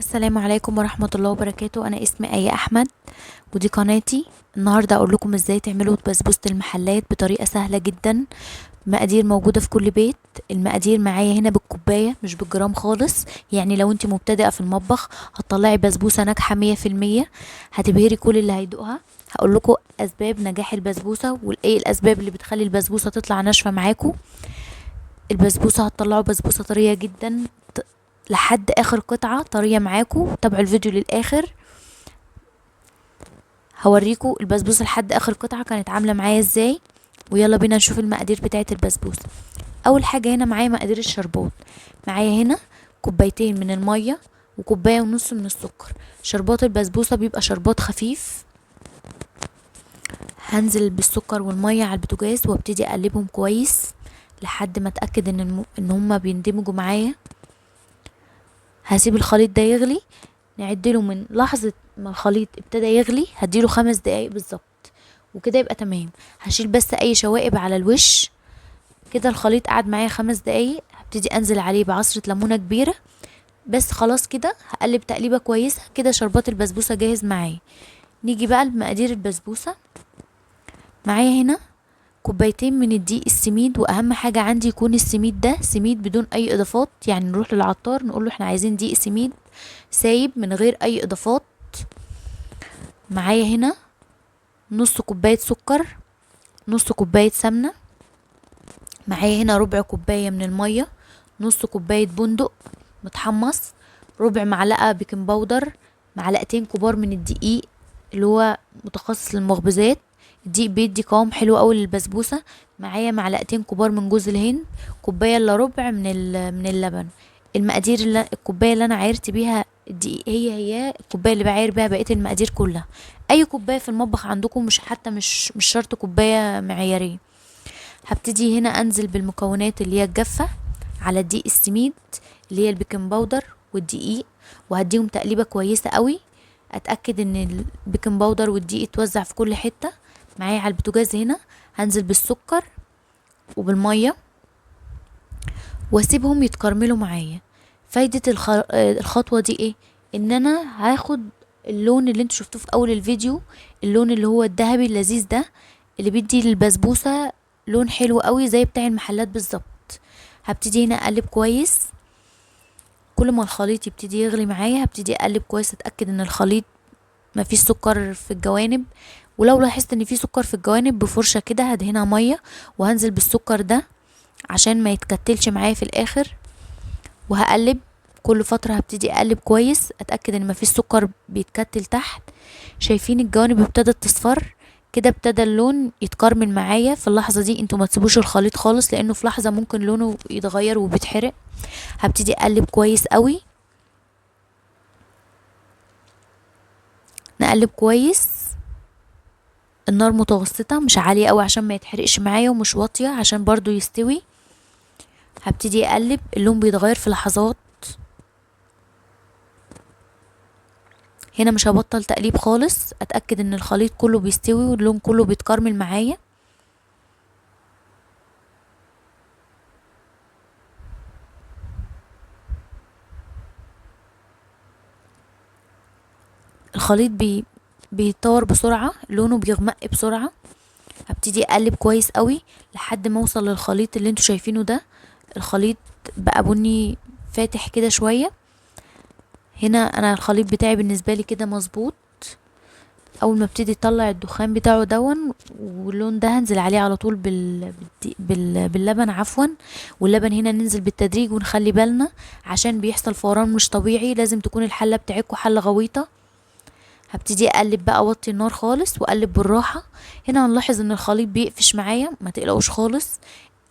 السلام عليكم ورحمة الله وبركاته. أنا اسمي آية أحمد ودي قناتي. النهاردة أقول لكم إزاي تعملوا بسبوسة المحلات بطريقة سهلة جدا، مقادير موجودة في كل بيت. المقادير معايا هنا بالكوباية مش بالجرام خالص، يعني لو انت مبتدئة في المطبخ هتطلعي بسبوسة ناجحة 100%، هتبهري كل اللي هيدوقها. هقول لكم أسباب نجاح البسبوسة وإيه الأسباب اللي بتخلي البسبوسة تطلع ناشفة معاكم. البسبوسة هتطلعوا بسبوسة طرية جدا لحد اخر قطعة طرية معاكم. تابعوا الفيديو للاخر، هوريكم البسبوسة لحد اخر قطعة كانت عاملة معايا ازاي. ويلا بينا نشوف المقادير بتاعة البسبوسة. اول حاجة هنا معايا مقادير الشربات. معايا هنا كوبايتين من المية وكوباية ونص من السكر. شربات البسبوسة بيبقى شربات خفيف. هنزل بالسكر والمية على البوتاجاز وابتدي اقلبهم كويس لحد ما اتأكد ان هما بيندمجوا معايا. هسيب الخليط ده يغلي، نعدله من لحظة ما الخليط ابتدى يغلي هديله 5 دقايق بالظبط وكده يبقى تمام. هشيل بس اي شوائب على الوش كده. الخليط قعد معايا 5 دقايق، هبتدي انزل عليه بعصرة ليمونة كبيرة بس. خلاص كده هقلب تقليبة كويسة كده. شربات البسبوسة جاهز معايا. نيجي بقى لمقادير البسبوسة. معايا هنا كوبايتين من الدقيق السميد، واهم حاجة عندي يكون السميد ده سميد بدون اي اضافات، يعني نروح للعطار نقول له احنا عايزين دقيق سميد سايب من غير اي اضافات. معايا هنا نص كوباية سكر، نص كوباية سمنة، معايا هنا ربع كوباية من المية، نص كوباية بندق متحمص، ربع معلقة baking powder، معلقتين كبار من الدقيق اللي هو متخصص للمخبوزات. الدقيق بيدي قوام حلو قوي للبسبوسه. معايا معلقتين كبار من جوز الهند، كوباية الا ربع من اللبن. المقادير اللي الكوباية اللي انا عايرت بيها الدقيق هي هي الكوباية اللي بعاير بيها بقية المقادير كلها. اي كوباية في المطبخ عندكم، مش حتى مش شرط كوباية معياريه. هبتدي هنا انزل بالمكونات اللي هي الجافه على الدقيق السميد اللي هي ال baking powder والدقيق، وهديهم تقليبه كويسة قوي. اتاكد ان ال baking powder والدقيق اتوزع في كل حتة. معايا على البوتاجاز هنا هنزل بالسكر وبالميه واسيبهم يتكرملوا معايا. فايدة الخطوة دي ايه؟ ان انا هاخد اللون اللي انتوا شفتوه في اول الفيديو، اللون اللي هو الذهبي اللذيذ ده اللي بيدي للبسبوسة لون حلو قوي زي بتاع المحلات بالظبط. هبتدي هنا اقلب كويس. كل ما الخليط يبتدي يغلي معايا هبتدي اقلب كويس، اتاكد ان الخليط مفيش سكر في الجوانب. ولو لاحظت ان في سكر في الجوانب بفرشة كده هدهنها مية وهنزل بالسكر ده عشان ما يتكتلش معايا في الاخر. وهقلب كل فترة، هبتدي اقلب كويس اتأكد ان مفيش سكر بيتكتل تحت. شايفين الجوانب ابتدت تصفر كده، ابتدى اللون يتكرمل معايا. في اللحظة دي انتوا ما تسيبوش الخليط خالص لانه في لحظة ممكن لونه يتغير وبيتحرق. هبتدي اقلب كويس قوي، نقلب كويس. النار متوسطة مش عالية قوي عشان ما يتحرقش معايا، ومش واطية عشان برضو يستوي. هبتدي اقلب، اللون بيتغير في لحظات. هنا مش هبطل تقليب خالص، اتاكد ان الخليط كله بيستوي واللون كله بيتكرمل معايا. الخليط بيتطور بسرعة، لونه بيغمق بسرعة. هبتدي اقلب كويس قوي لحد ما اوصل للخليط اللي انتوا شايفينه ده. الخليط بقى بني فاتح كده شوية. هنا انا الخليط بتاعي بالنسبة لي كده مظبوط. اول ما ابتدي اطلع الدخان بتاعه دون واللون ده هنزل عليه على طول باللبن عفوا. واللبن هنا ننزل بالتدريج ونخلي بالنا عشان بيحصل فوران مش طبيعي، لازم تكون الحلة بتاعتكم حلة غويطة. هبتدي اقلب بقى، اوطي النار خالص واقلب بالراحة. هنا هنلاحظ ان الخليط بيقفش معايا، ما تقلقوش خالص،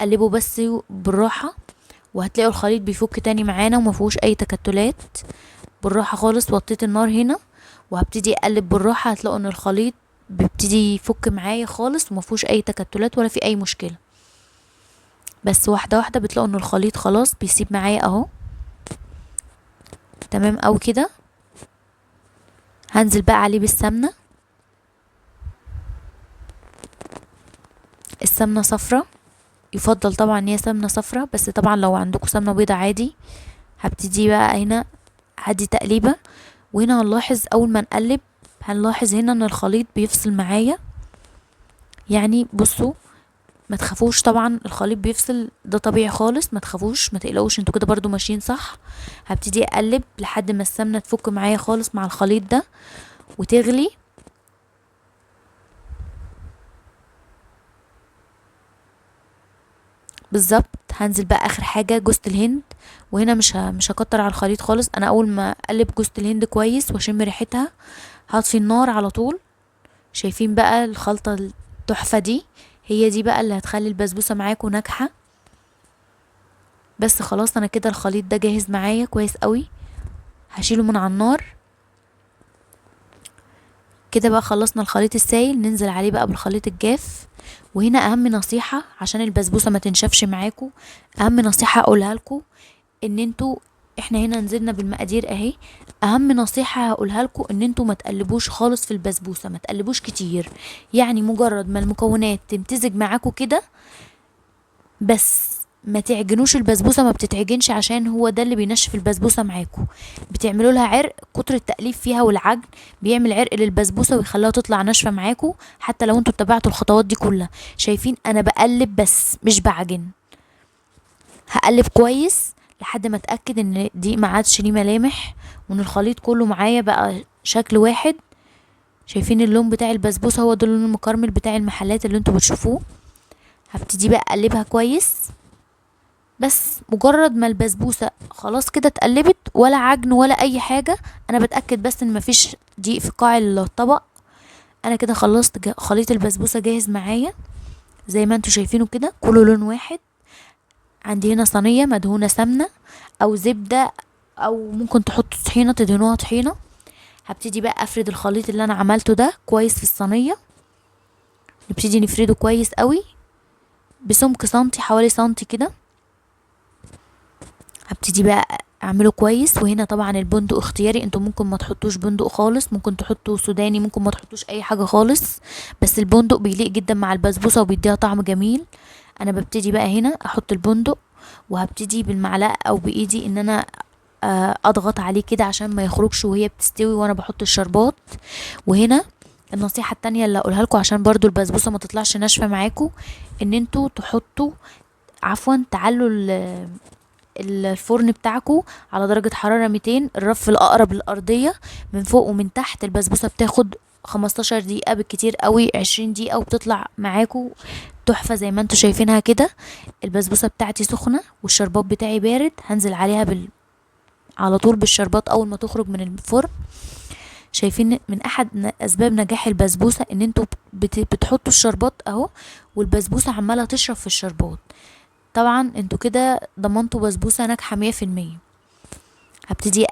قلبوا بس بالراحة وهتلاقوا الخليط بيفك تاني معانا وما فيهوش اي تكتلات. بالراحة خالص وطيت النار هنا وهبتدي اقلب بالراحة، هتلاقوا ان الخليط بيبتدي يفك معايا خالص وما فيهوش اي تكتلات ولا في اي مشكلة. بس واحدة واحدة بتلاقوا ان الخليط خلاص بيسيب معايا اهو، تمام او كده. هنزل بقى عليه بالسمنة، السمنة صفرة، يفضل طبعا ان هي سمنة صفرة، بس طبعا لو عندكم سمنة بيضة عادي. هبتدي بقى هنا هدي تقليبه. وهنا هنلاحظ اول ما نقلب هنلاحظ هنا ان الخليط بيفصل معايا، يعني بصوا ما تخافوش، طبعا الخليط بيفصل ده طبيعي خالص، ما تخافوش ما تقلقوش، انتوا كده برضو ماشيين صح. هبتدي اقلب لحد ما السمنة تفك معايا خالص مع الخليط ده وتغلي. بالظبط هنزل بقى اخر حاجة جوزة الهند، وهنا مش هكتر على الخليط خالص. انا اول ما اقلب جوزة الهند كويس واشم ريحتها هطفي النار على طول. شايفين بقى الخلطة التحفة دي؟ هي دي بقى اللي هتخلي البسبوسه معاكم ناجحة. بس خلاص انا كده الخليط ده جاهز معايا كويس قوي، هشيله من على النار كده. بقى خلصنا الخليط السايل، ننزل عليه بقى بالخليط الجاف. وهنا اهم نصيحة عشان البسبوسه ما تنشفش معاكم، اهم نصيحة اقولها لكم ان انتوا، احنا هنا نزلنا بالمقادير اهي، اهم نصيحة هقولها لكم ان انتوا ما تقلبوش خالص في البسبوسه، ما تقلبوش كتير، يعني مجرد ما المكونات تمتزج معاكم كده بس، ما تعجنوش البسبوسه، ما بتتعجنش، عشان هو ده اللي بينشف البسبوسه معاكم. بتعملوا لها عرق، كتر التقليب فيها والعجن بيعمل عرق للبسبوسه ويخليها تطلع ناشفة معاكم، حتى لو انتوا اتبعتوا الخطوات دي كلها. شايفين انا بقلب بس مش بعجن، هقلب كويس لحد ما اتاكد ان دي ما عادش ليه ملامح، وان الخليط كله معايا بقى شكل واحد. شايفين اللون بتاع البسبوسه هو ده اللون المكرمل بتاع المحلات اللي انتوا بتشوفوه. هبتدي بقى اقلبها كويس، بس مجرد ما البسبوسه خلاص كده اتقلبت، ولا عجن ولا اي حاجة، انا بتاكد بس ان مفيش دقيق في قاع الطبق. انا كده خلصت خليط البسبوسه جاهز معايا زي ما انتوا شايفينه كده، كله لون واحد. عندي هنا صينية مدهونه سمنه او زبدة، او ممكن تحطوا طحينه، تدهنوها طحينه. هبتدي بقى افرد الخليط اللي انا عملته ده كويس في الصينية، نبتدي نفرده كويس قوي بسمك سنتي، حوالي سنتي كده. هبتدي بقى اعمله كويس. وهنا طبعا البندق اختياري، انتوا ممكن ما تحطوش بندق خالص، ممكن تحطوا سوداني، ممكن ما تحطوش اي حاجة خالص، بس البندق بيليق جدا مع البسبوسه وبيديها طعم جميل. انا ببتدي بقى هنا احط البندق، وهبتدي بالمعلقه او بايدي ان انا اضغط عليه كده عشان ما يخرجش وهي بتستوي وانا بحط الشربات. وهنا النصيحة التانية اللي اقولها لكم عشان برضو البسبوسه ما تطلعش ناشفة معاكم، ان انتوا تحطوا عفوا تعلوا الفرن بتاعكم على درجة حرارة 200، الرف الأقرب للأرضية من فوق ومن تحت. البسبوسة بتاخد 15 دقيقة بالكتير قوي، 20 دقيقة، وبتطلع معاكم تحفة زي ما انتوا شايفينها كده. البسبوسة بتاعتي سخنة والشربات بتاعي بارد، هنزل عليها على طول بالشربات أول ما تخرج من الفرن. شايفين من أحد أسباب نجاح البسبوسة إن انتوا بتحطوا الشربات أهو، والبسبوسة عمالة تشرب في الشربات. طبعا انتوا كده ضمنتوا بسبوسة ناجحة 100%. هبتدي،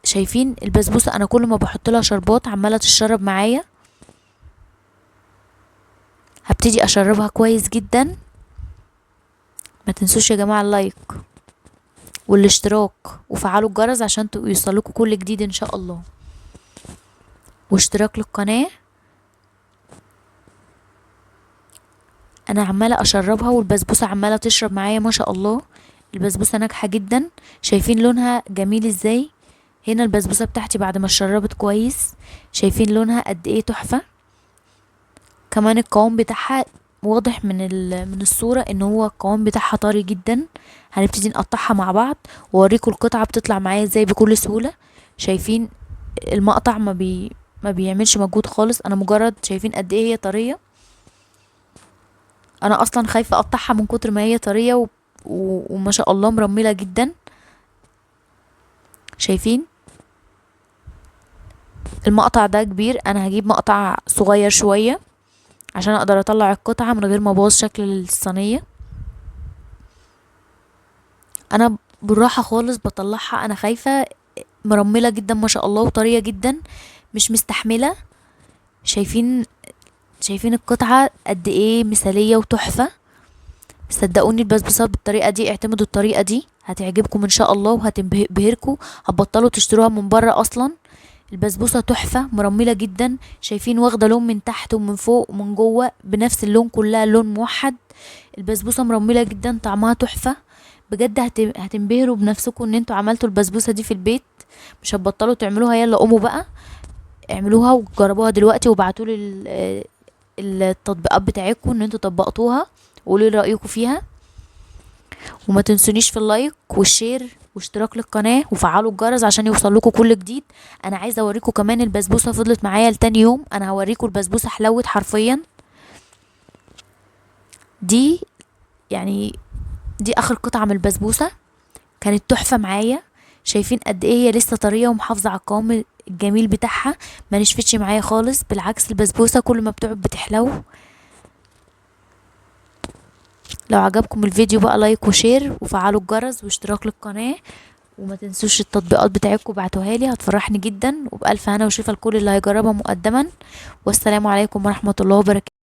شايفين البسبوسة انا كل ما بحط لها شربات عمالة تشرب معايا. هبتدي اشربها كويس جدا. ما تنسوش يا جماعة ال like والاشتراك وفعلوا الجرس عشان يوصلكوا كل جديد ان شاء الله، واشتراك للقناة. انا عماله اشربها والبسبوسه عماله تشرب معايا ما شاء الله. البسبوسه ناجحة جدا، شايفين لونها جميل ازاي. هنا البسبوسه بتاعتي بعد ما اتشربت كويس، شايفين لونها قد ايه تحفة. كمان القوام بتاعها واضح من الصورة ان هو القوام بتاعها طري جدا. هنبتدي نقطعها مع بعض واوريكم القطعة بتطلع معايا ازاي بكل سهولة. شايفين المقطع ما بيعملش مجهود خالص، انا مجرد شايفين قد ايه هي طرية. انا اصلا خايفة اقطعها من كتر ما هي طرية وما شاء الله مرمله جدا. شايفين المقطع ده كبير، انا هجيب مقطع صغير شوية عشان اقدر اطلع القطعة من غير ما ابوظ شكل الصينية. انا بالراحة خالص بطلعها، انا خايفة، مرمله جدا ما شاء الله وطريه جدا، مش مستحمله. شايفين القطعة قد ايه مثاليه وتحفه. صدقوني البسبوسه بالطريقة دي، اعتمدوا الطريقة دي هتعجبكم ان شاء الله وهتنبهركم، هتبطلوا تشتروها من بره اصلا. البسبوسه تحفة مرمله جدا، شايفين واخده لون من تحت ومن فوق ومن جوه بنفس اللون، كلها لون موحد. البسبوسه مرمله جدا، طعمها تحفة بجد. هتنبهروا بنفسكم ان انتوا عملتوا البسبوسه دي في البيت. مش هتبطلوا تعملوها. يلا قوموا بقى اعملوها وجربوها دلوقتي، وابعتولي التطبيقات بتاعتكم ان انتوا طبقتوها، وقولوا لي رايكم فيها. وما تنسونيش في ال like وال share واشتراك للقناة، وفعلوا الجرس عشان يوصل لكم كل جديد. انا عايزه اوريكم كمان البسبوسه فضلت معايا لتاني يوم، انا هوريكم البسبوسه حلوت حرفيا. دي يعني دي اخر قطعه من البسبوسه، كانت تحفة معايا. شايفين قد ايه هي لسه طرية ومحافظة على القوام الجميل بتاعها، ما نشفتش معايا خالص. بالعكس البسبوسه كل ما بتقعد بتحلو. لو عجبكم الفيديو بقى like و share وفعلوا الجرس واشتراك للقناة، وما تنسوش التطبيقات بتاعتكم بعتوها لي، هتفرحني جدا. وبألف هنا وشفا لكل اللي هيجربها مقدما. والسلام عليكم ورحمة الله وبركاته.